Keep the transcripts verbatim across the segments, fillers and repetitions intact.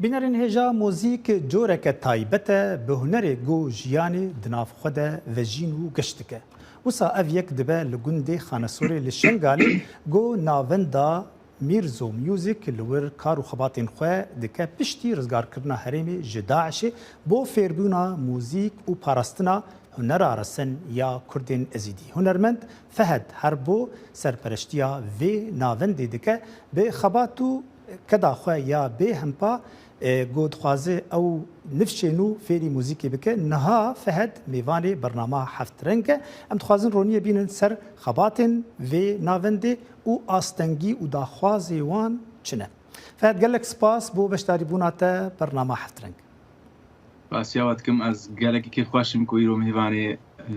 Bînerên hêja, muzîk coreke taybet e, bi hunerê ku jiyanê di nav xwe de vejîn û geş dike. Wisa ev yek dibe li gundê Xanesorê li Şengalê, ku navenda Mîrzo Music li wir kar û xebatên xwe dike piştî rizgarkirina herêmê ji DAIŞê bo fêrbûna muzîk û parastina hunera resen ya Kurdên Ezîdî. Hunermend Fehed her bo serpereştiya vê navendê dike, bi xebat û keda xwe ya bêhempa, e, ku dixwaze ew nifşên nû fêrî muzîkê bike, niha Fehed mêvanê bernama Heft Reng e. Em dixwazin roniyê bînin ser xebatên vê navendê û astengî û daxwazê wan çi ne. Fehed, gelek spas bo beşdarîbûna te bernama Heft Reng. Spasiya we dikim, ez gelekî kêfxweş im ku îro mêvanê, e,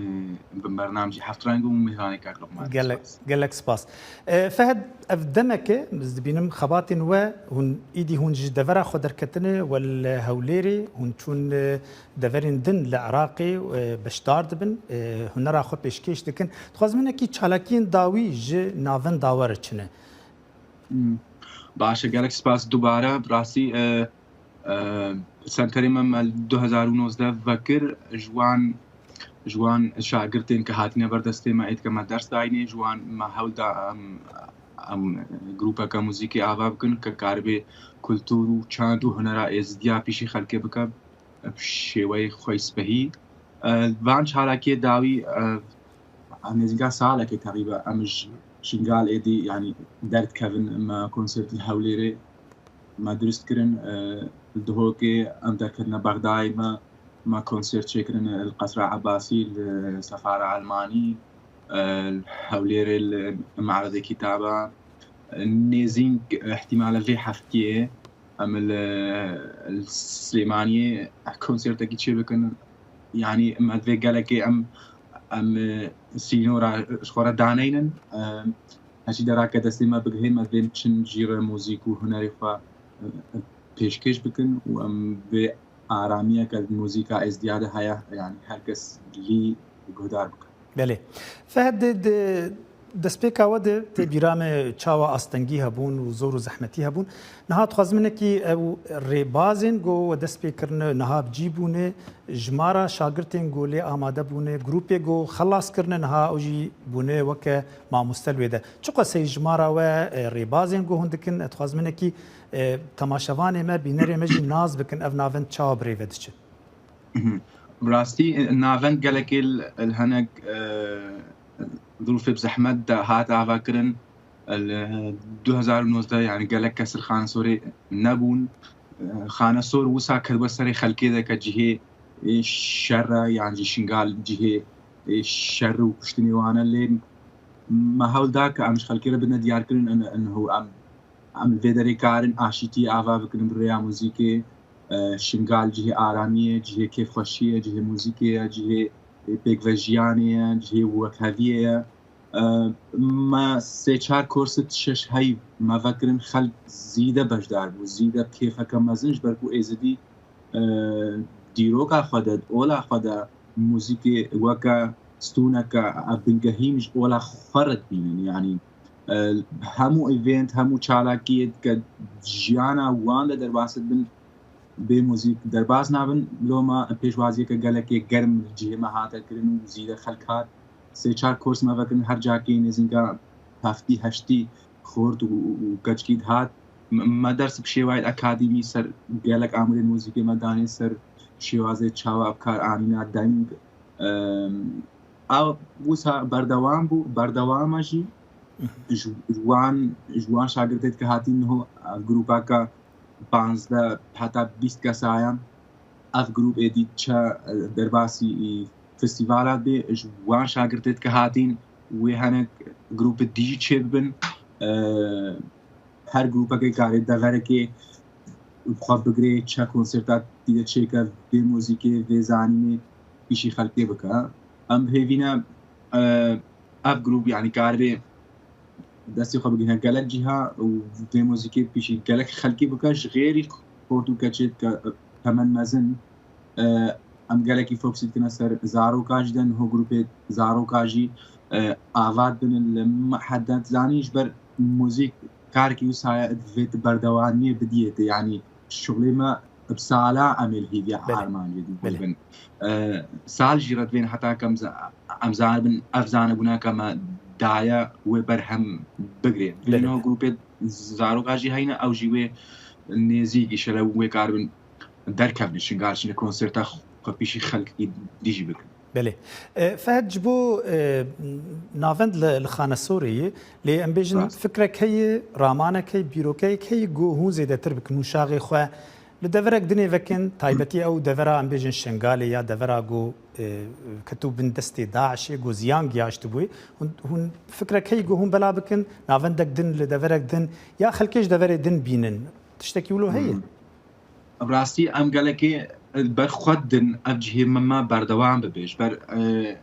bi bernamcî Heft Reng û mêvanê kak Luqman. Gelek, spas. Gelek spas. E, Fehed, ev demek e, ez dibînim xebatên we, hûn îdî hûn ji devera xwe derketine, we li Hewlêrê, hûn çûn, e, deverên din li Iraqê, e, beşdar dibin, e, hunera xwe pêşkêş dikin. Dixwazim hinekî çalakiyên dawî ji navenda we re çi ne? Hmm. Baş e, gelek spas dubare. Bi rastî, e, e, senterê me, me li du hezar û nozdeh vekir, ji wan, ji wan şagirtên ke hatine ber destê me, êdike me ders dayînê, ji wan me hewl da em, em grûpeke muzîkê ava bikin ke karibe kultur û çand û hunera êzidiya pîşî xelkê bike bi şêweyê xwe spehî. E, van çalakiyê dawî, e, nêzîka salekê teqrîben em ji Şingal êdî, yanî derdikevin, me konsertî Hewlêrê me dirust kirin, e, li Duhokê em derketine Bexdayê, me, me konsert çêkirin, e, li Qesra Ebasî, li Sefara Elmanî, e, li Hewlêrê li Me'redê Kitaba. E, nêzîng, e, ihtimale vê heftiyê em li, li Silêmaniyê konsertekî çêbikin. Yanî me divê gelekê em, em, e, sînora ji xwe re daneynin. E, Her çî derake destê me bigihê, me divê çin jî re muzîk û hunerê xwe, e, pêşkêş bikin û em vê aramiyeke muzîka êzdiya de heye, yanî her kes lî guhdar bike. Belê. Fehed, di, di destpêka we de tê bîra me çawa astengî hebûn û zor û zehmetî hebûn. Niha dixwazim hinekî ew rêbazên ku we dest pê kirine, niha bi cî bûne, jimara şagirtên ku lê amade bûne, grûpê ku xelas kirine, niha ew jî bûne weke mamoste li wê de. Çiqas heye jimara we, e, rêbazên ku hûn dikin, ez dixwazim hinekî, e, temaşevanê me, bînerê me jî nas bikin, ev navend çawa bi rê ve diçe? Mhm. Bi rastî, e, navend gelekê li, li hinek, e, zirûfê bi zehmet de hat avakirin. Li du hezar û nozdeh, yanî gelek kes li Xanesorê nebûn. E, Xanesor wisa ketibe serê xelkê de ke cihê, e, şer e, yan jî Şingal cihê, e, şer û kuştinê wan e. Lê me hewl da ke em ji xelkê re bidine diyarkirin, in, in, em, em li vê derê karin aşîtiyê ava bikin bi rêya muzîkê. E, Şingal cihê aramiyê, cihê kêfxweşiyê, cihê muzîkê ye, cihê, e, pêkvejiyanê ye, cihê wekheviyê ye. E, me sê çar konsert, şeş heyv me vekirin, xelk zîde beşdar bû, zîde kêfeke mezin, ji ber ku êzidî, e, dîroka xwe de, di ola xwe de muzîkê weke stûneke, e, bingehîn ji ola xwe re dibînin. Yanî, e, hemû event, hemû çalakiyê ke jiyana wan de derbas dibin, bê muzîk derbas nabin. Loma pêşwaziyeke gelekê germ li cihê me hate kirin û zîde xelk hat. Sê çar kurs me vekirin, her cakê nêzînka heftî heştî xort û, û, û keçkî dihat. Me, me ders bi şêwayê akademî ser gelek amûrên muzîkê me danê, ser şêwazê çawa bi kar anîna deng. Em, ew wisa berdewam bû, berdewam e jî. Ji, ji wan, ji wan şagirtê dike hatî niho, e, grûpeke panzdeh heta bîst kesaya. Ev grûp êdî çe, e, derbasî, e, festîvala bê, ji wan şagirtê dike hatîn, wê hinek grûpê dî jî çêbibin. E, her grûpekê karê deverekê xwe bigirê, çe konserta dî de çêke, vê muzîkê, vê zanînê pîşî xelkê bike. Em bi hêvî ne, e, ev grûp, yanî karibê destê xwe bigihîne gelek cîha û vê muzîkê pîşî gelek xelkî bike, ji xêrî xort û keçê dike temen mezin. E, em gelekî fokusî dikine ser zaroka jî de, niho grûpê zaroka jî, e, ava dibin li mehed de. Zanî ji ber muzîk karekî wisa ye, divê tu berdewamiyê bidiyê te, yanî şixulê me bi sala em ê li hêviya armancê dî bin. Sal jî re divên heta ke em zanibin ev zanebûna ke me daye wê berhem bigirê. Divên ho grûpê zaroka jî heyne, ew jî wê nêzîk îşele wê karibin derkevin Şingal, çine konserta xwe pîşî xelkî dî jî bikin. Belê. E, Fehd, ji bo e, navend li, li Xanesorê ye, lê em bêjin fikrek heye, ramanek heye, bîrokeyek heye ku hûn zêdetir bikin nûşaxê xwe li deverek dinê vekin, taybetî ew devera em bêjin Şengalê ya devera ku e, ketû bin destê DAIŞê, ku ziyan giyaştibûyê. Hûn, hûn fikrek heye ku hûn bela bikin, navendek din li deverek din ya xelkê ji deverê din bînin? Tiştekî wilo heye? Rastî em gelekê li ber xwe din ev cihê me me berdewam bibe. Ji ber e,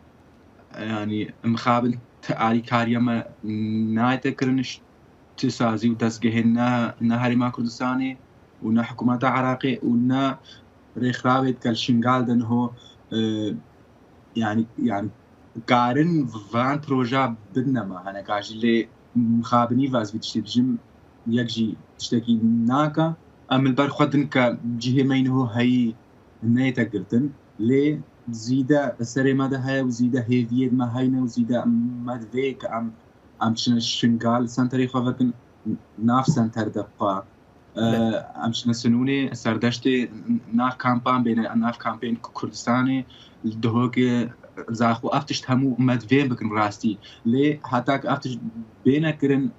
yanî mixabin ti alîkariya me nayete kirin, ti sazî û dezgehên ne ne Herêma Kurdistanê û ne hikûmeta Iraqê û ne rêxrawê dike li Şingal de niho e, yanî yanî karin van proja bidine me heneka jî lê mixabinî ve ez vî tiştî dijim yek jî tiştekî nake. Em li ber xwe din ke cihê me yî niho heyî neyête girtin. Lê zîde li serê me de heye û zîde hêviyê me heyne û zîde me divê ke em em çine Şingal senterê xwe vekin nav senter de xwe. Em çine Sinûnê, Serdeştê, nav kampan bêne, nav kampên Kurdistanê, Dihokê, Zaxo, ev tişt hemû me divê bikin rastî. Lê heta ke ev tişt bêne kirin,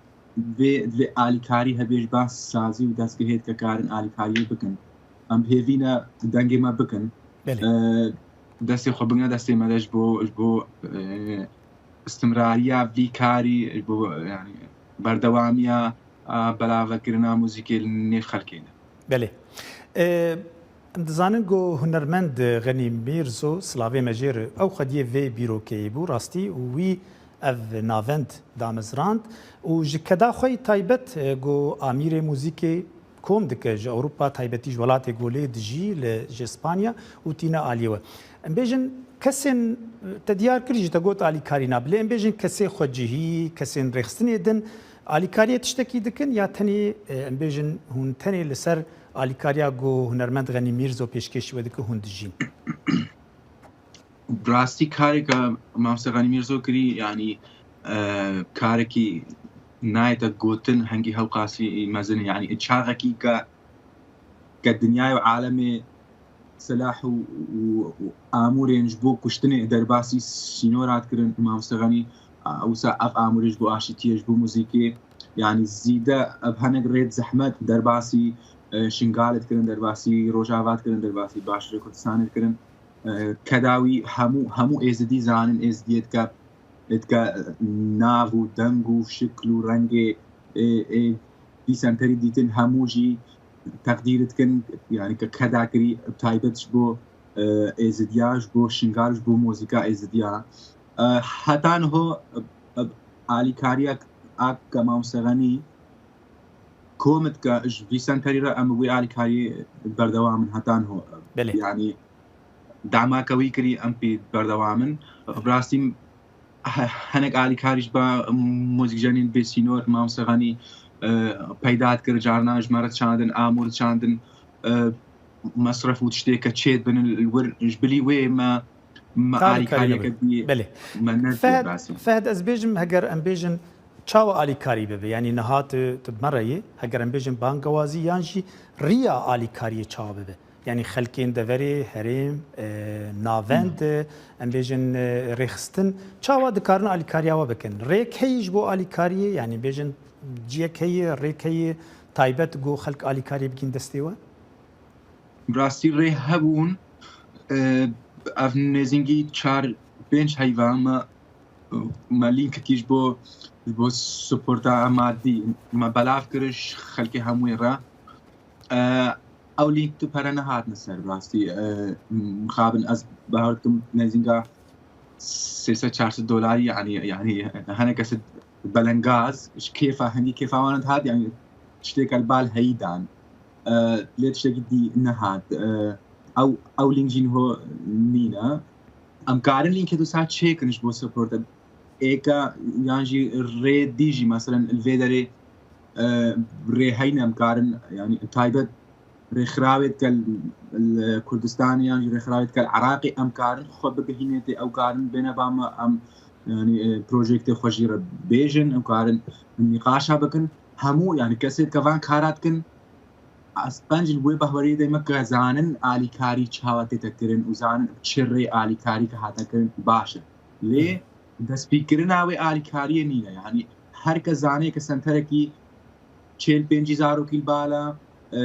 vê divê alîkarî hebe ji ba sazî û dezgehê dike karin alîkariyê bikin. Em bi hêvî ne dengê me bikin. Belê. Destê xwe bigine destê me de ji bo ji bo istimrariya vî karî, ji bo yanî berdewamiya belavekirina muzîkê li nêv xelkê de. Belê. Em dizanin ku hunermend Xenî Mîrzo, silavê me jê re, ew xwediyê vê bîrokeyê bû rastî û wî ev navend damezrand û ji keda xwe yî taybet ku amîrê muzîkê kom dike ji Ewropa, taybetî ji welatê ku lê dijî li ji Spanya û tîne aliyê we. Em bêjin kesên te diyar kirî jî te got alîkarî nabe. Lê em bêjin kesê xwecihî, kesên rêxistinê din alîkariyê tiştekî dikin ya tenê em bêjin hûn tenê li ser alîkariya ku hunermend Xenî Mîrzo pêşkêşî we dike hûn dijîn? Bi rastî kareke Mamoste Xanî Mîrzo kirî, yanî karekî nayête gotin, hengî hewqasî mezin e. Yanî çaxekî ke ke dinyayê û alemê silah û û amûrên ji bo kuştinê derbasî sînora dikirin, Mamoste Xanî wisa ev amûrê ji bo aşîtiyê, ji bo muzîkê, yanî zîde ev hinek rêd zehmet derbasî Şingalê dikirin, derbasî Rojava dikirin, derbasî Başûrê Kurdistanê dikirin. Kedawî hemû hemû êzidî zanin, êzidiyê dike dike nav û deng û şikl û rengê ê ê dîsenterî dîtin hemû jî teqdîr dikin, yanî ke keda kirî bi taybet ji bo êzidiya, ji bo Şingal, ji bo muzîka êzidiya. Heta niho alîkariya ak ke Mamoste Xenî kom dike ji vî senterî re em bi wî alîkariyê berdewam in heta niho. Belê. Yanî dema ke wî kirî em pê berdewam in. Bi rastî hinek alîkarî ji ba muzîkjenên bêsînor Mamoste Xenî peyda dikir, carna ji me re diçandin, amûr diçandin, mesref û tiştê ke çêdibin li wir ji bilî wê me me alîkariyeke dî me nedî. Fehd, ez bêjim heger em bêjin çawa alîkarî bibe? Yanî niha tu tu bi me re yî, heger em bêjin bangewazî yan jî riya alîkariyê çawa bibe? Yanî xelkên deverê, herêm, e, navend, e, em bêjin, e, rêxistin, çawa dikarin alîkariya we bikin? Rêk heye ji bo alîkariyê, yanî bêjin ciyek heye, rêk heye, taybet ku xelk alîkariyê bigîn destê we? Bi rastî rê hebûn, e, ev nêzîngî çar pênc heyva me, me lînkekî ji bo, ji bo suporta madî me belav kir ji xelkê hemûyê re. E, ew lînk tu pere nehatine ser, bi rastî. E, mixabin ez bawer dikim nêzînga sê sed çar sed dolarî, yanî, yanî hineke sed belengaz, ji kêfa, hingî kêfa wan dihat, yanî tiştêke li bal heyî dan. E, lê tiştekî dî nehat. E, ew, ew lînk jî niho nîne. Em karin lînkê wisa çêkin ji bo suporte. Êka yan jî rê dî jî, meselen, li vê derê, e, rê heyne em karin, yanî taybet rêxirawêt ke li Kurdistanê yan jî rêxirawêt ke li Iraqê em karin xwe bigihînê tê, ew karin bêne ba me, em, yanî, e, projektê xwe jî re bêjin, em karin nîqaşa bikin. Hemû, yanî kesê ke van kara dikin, ez qenc li wê behweriyê de me ke zanin alîkarî çawa tête kirin û zanin çi rê alîkarî ke hate kirin baş e. Lê destpêkirina wê alîkariyê nîne. Yanî her kes zane ke senterekî çêl pêncî zarokî li bala, e,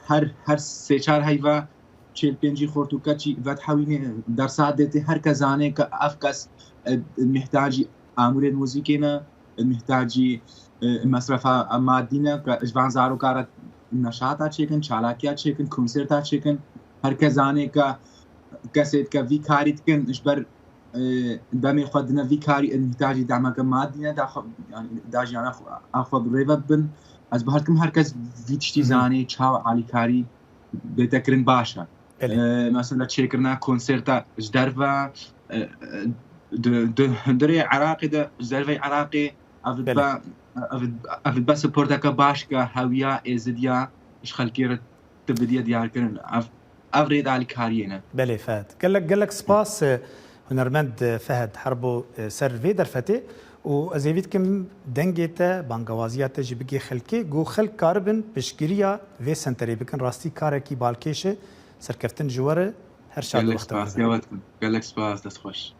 her, her sê çar heyva çêl pêncî xort û keçî vedhewînê dersa dêtê. Her kes zane ke ev kes, e, mihtacî amûrên muzîkê ne, mihtacî, e, mesrefa madî ne, ke ji van zaroka re neşata çêkin, çalakiya çêkin, konserta çêkin. Her kes zane ke kesê ke vî karî dikin, ji ber, e, demê xwe dine vî karî, e, mihtacî demeke madî ne, da xwe, yanî, da jiyana xwe, a xwe bi rê ve bibin. Ez bawer dikim her kes vî tiştî zanê, çawa alîkarî bête kirin baş e. E, mesela çêkirina konserta ji derve, e, e, di, di hundirê Iraqê de, ji derveyî Iraqê, ev dibe, ev, ev dibe sporteke baş ke hewiya êzidiya ji xelkê re tu bidiye diyarkirin. Ev, ev rê de alîkariyê ne. Belê Fehd. Gelek, gelek spas, e, hunermend, e, Fehd Herbo, e, ser vê derfetê û ez hêvî dikim dengê te, bangewaziya te jî bigê xelkê, ku xelk karibin piştgiriya vê senterê bikin. Rastî karekî balkêş e, serkeftin ji we re, her şad. Gelek wexta spas, we. Ya we dikim. Gelek spas, dest xweş.